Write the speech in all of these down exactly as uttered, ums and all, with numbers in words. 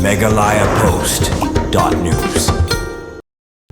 Meghalaya Post dot news.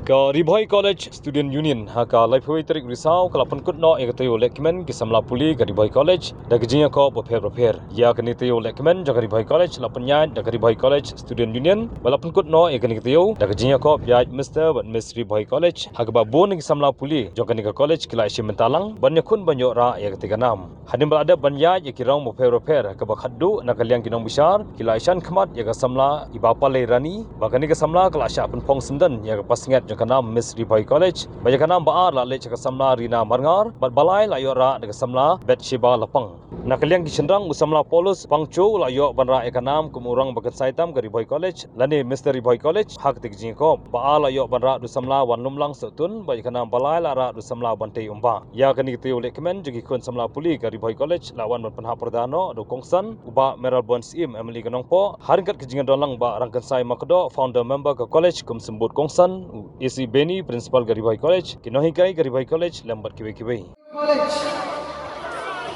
Ka Ri Bhoi College Student Union ha ka laiphew tarik Risaw ka la pynkut noh ïa ka taïew lehkmen ki samla pule ka Ri Bhoi College da ka jingïakob bapher bapher. Ïa kane ka taïew lehkmen jong ka Ri Bhoi College la pynïaid da ka Ri Bhoi College Student Union, ba la pynkut noh ïa kane ka taïew da ka jingïakob ïaid Mister bad Miss Ri Bhoi College, ha kaba bun ki samla pule jong kane ka college ki la shim bynta lang ban ïakhun ban ïoh rah ïa katei ka nam. Hadien ba la dep ban ïaid ïa ki rong bapher bapher, kaba khatduh na ka liang ki nongbishar ki la ïashan khmat ïa ka samla Iba Palei Rani, ba kane ka samla ka la shah pynphong syndon ïa ka pass ngat jong ka nam Miss Ri Bhoi College, ba ïa ka nam ba ar la leit sha ka samla Rina Marngar, bad ba lai la ïoh rah da ka samla Bathsheba Lapang. Na ka liang ki shynrang, u samla Paulus Pangcho u la ïoh ban rah ïa ka nam kum u rong ba kynsai tam ka Ri Bhoi College lane Mister Ri Bhoi College ha katei ka jingïakob. Ba ar la ïoh ban rah da u samla Wanlumlang Sohtun, bad ïa ka nam ba lai la rah da u samla Bantei Umbah. Ïa kane ka taïew lehkmen jong ki khun samla pule ka Ri Bhoi College la wan ban pynhap pyrda noh da u kongsan u Bah Mayral Born Syiem, M L A ka Nongpoh, ha ryngkat ka jingdon lang Bah Rangkynsai Makdoh, founder member ka college kum symbud kongsan, u A C Beni, principal ka Ri Bhoi College, ki nonghikai ka Ri Bhoi College lem bad kiwei kiwei. College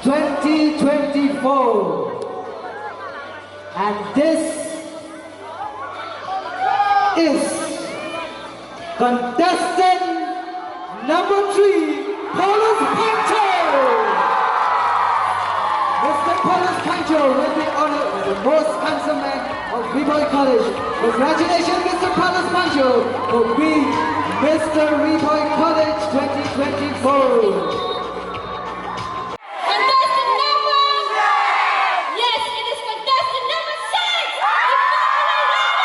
twenty twenty-four. And this is contestant number three, Paulus Pangcho. Mister Paulus Pangcho will be honored as the most handsome man of Ri Bhoi College. Congratulations, Mister Paulus Pangcho, for being Mister Ri Bhoi College twenty twenty-four. Contestant number, yes, it is contestant number six. It's Barbara Rowley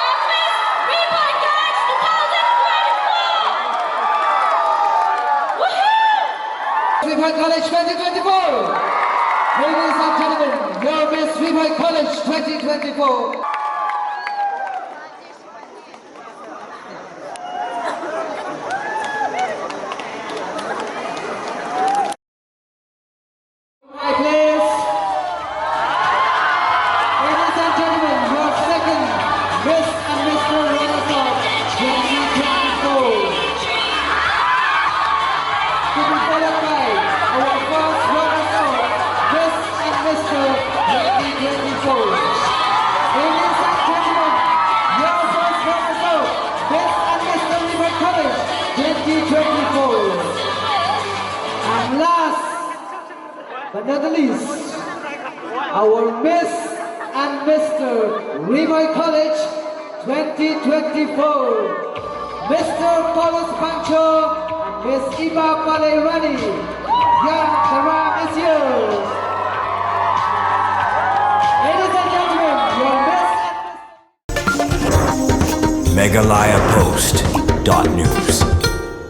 of Miss Ri Bhoi College two thousand twenty-four. Woohoo! Ri Bhoi College twenty twenty-four. Ladies and gentlemen, your Miss Ri Bhoi College twenty twenty-four. Right, please. Ladies and gentlemen, your second Miss and Mister Runners-up twenty twenty-four. To be followed by our first runners-up, Miss and Mister twenty twenty-four. Ladies and gentlemen, your first runners-up, Miss and Mister Ri Bhoi College twenty twenty-four. And last but not the least, our Miss and Mister Ri Bhoi College twenty twenty-four, Mister Paulus Pangcho and Miss Iba Palei Rani. Your crown is yours. Ladies and gentlemen, your Miss and Mister Meghalaya Post dot news.